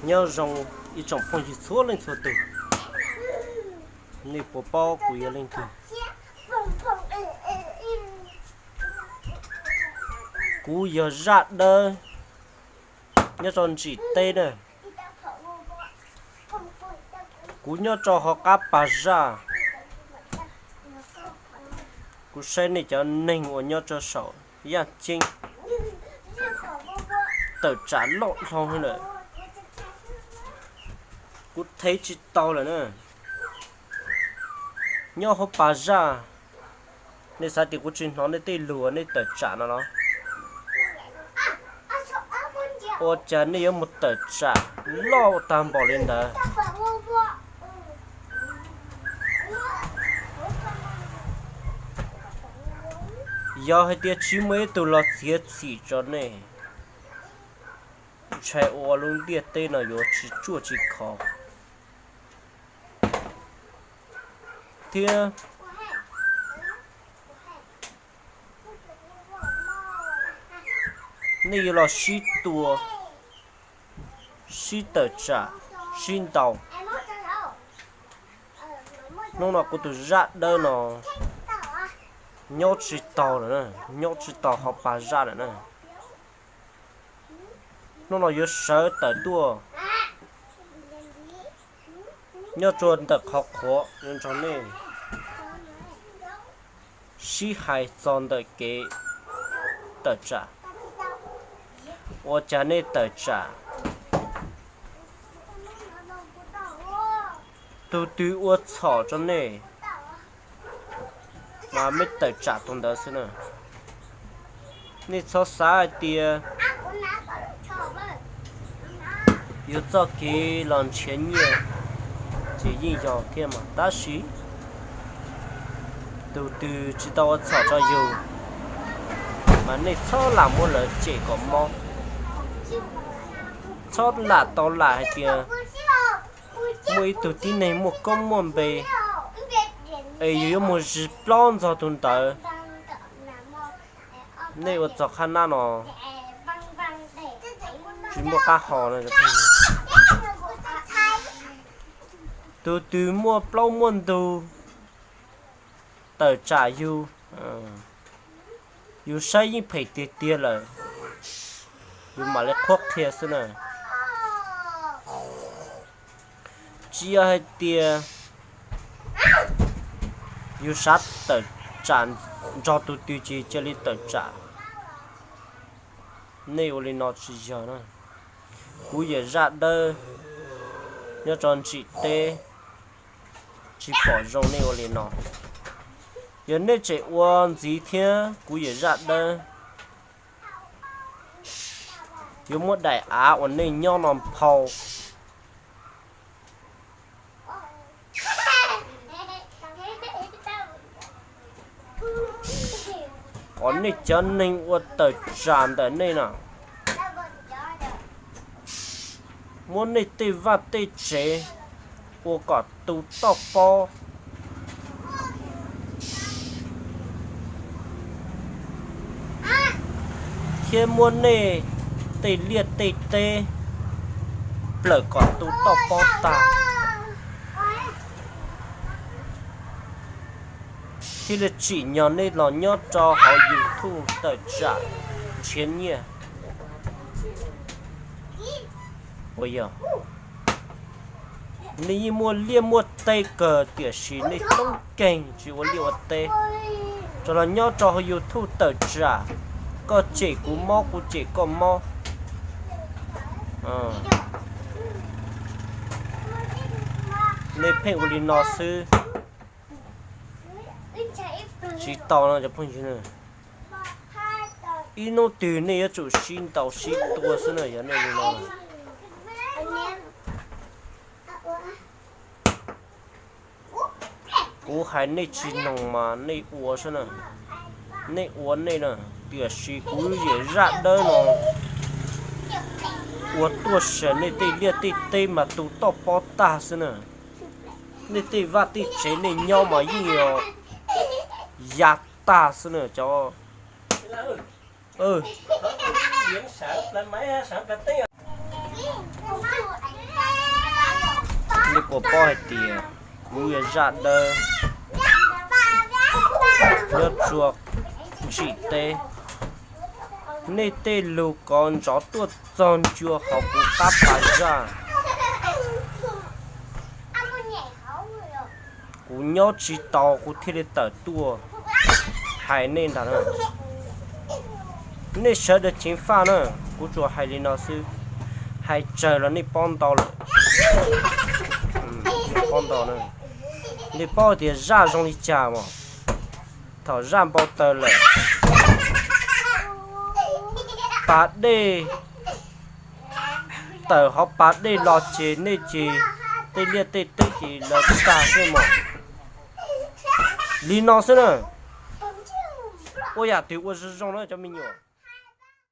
Nyob zoo ib tsoom phooj ywg txhua leej txhua tus, nej puas paub kuv yog leej twg? Kuv yog zaj dawb nyob rau ntsim teb na. Kuv nyob rau hauv qab pas zaj. Kuv saib nej cov neeg uas nyob rau saum yaj ceeb tawm tsam loj hlob lawm. Kuv thev tsis tau lawm na. Nyob hauv pas zaj, nej xav tias kuv tsis hnov nej tej lus nej tawm tsam no los? Ua cas nej yuav mus tawm tsam loj tag npaum li ntawd? Yog hais tias tsis muaj ib tug los txiav txim rau nej, ntshai ua lub ntiaj teb no yuav tsis tsuaj tsis khov thiab nej yuav los sib tua, sib tawm tsam, sib ntaus. Hnub no kuv tus zaj dawb no nyob tsis tau lawm na, nyob tsis tau hauv pas zaj lawm na. Hnub no yuav sawv tawm tuaj nyob rau ntawm qhov qhuav nrog nej sib hais txog ntawm kev tawm tsam. Ua cas nej tawm tsam? Tus twg ua txhaum rau nej mas nej tawm tsam tus ntawd xwb na. Nej txhob xav hais tias yus txoj kev los nrhiav nyiaj ces yeej yog thiab mas, tab sis tus twg tsis tau ua txhaum rau yus mas nej txhob lam muab lawv cem kom mob. Txhob lam tau lam hais tias muaj ib tug tib neeg muaj koob muaj npe es yus yuav mus zis plaub ntxog tus ntawd. Nej ua txog qhab nab no tsis muaj qab hau no. Tus twg muaj plaub muaj ntug tawm tsam yus, yus saib yeej phem tiag tiag lawm, yus mam li qhuab qhia xwb na. Tsis yog hais tias yus xav tawm tsam nrog tus twg ces cia li tawm tsam. Nej ua li no tsis yog na. Kuv yawm zaj dawb nyob rau ntsim teb tsis pom zoo nej ua li no. Yog nej tseem ua ntxiv thiab kuv yawm zaj dawb yuav muab daim av uas nej nyob no nphau. Kom nej cov neeg ua tawm tsam ntawm nej no muab nej tej vaj tej tsev ua kom tu toj pob, thiab muab nej tej liaj tej teb plawm kom tu toj pob tag, thiaj li tsim nyog nej los nyob rau hauv YouTube tawm tsam nrhiav nyiaj. Uas yog nej yeej muaj liaj muaj teb kawg tiam sis nej toob keeg tsis ua liaj ua teb, tsuas los nyob rau hauv YouTube tawm tsam, koj cem kuv mob kuv cem koj mob. Nej pheej ua li no xwb. Tsis tau no cov phooj ywg, ib hnub twg nej yuav tsum sib ntaus sib tua xwb na yog nej li no. Kuv hais nej tsis noog mas nej ua xwb na, nej ua nej na, tiam sis kuv yawm zaj dawb no ua tuaj saum nej tej liaj tej teb mas tu toj pob tag xwb na. Nej tej vaj tej tsev nej nyob mas yeej ya tag xwb na cov. Nej puas paub hais tias kuv yog zaj dawb nyob tsuas ntsim teb. Nej tej lus kov ntsov tuaj txog ncua hauv kuv qab pas zaj. Kuv nyob tsis tau kuv thiaj li tawm tuaj hais nej ntag na. Nej sawv daws ceev faj na, kuv tsuas hais li no xwb. Hais tsawg los nej paub ntau lawm. Paub ntau na. Nej paub tias zaj zoo li cas mas, thaum zaj npau taws lawm, pas dej, tawm hauv pas dej los ces nej ces tej liaj tej teb ces lawv tag xwb mas. Li no xwb na. Ua yam twg ua zoo zoo na cov me nyuam.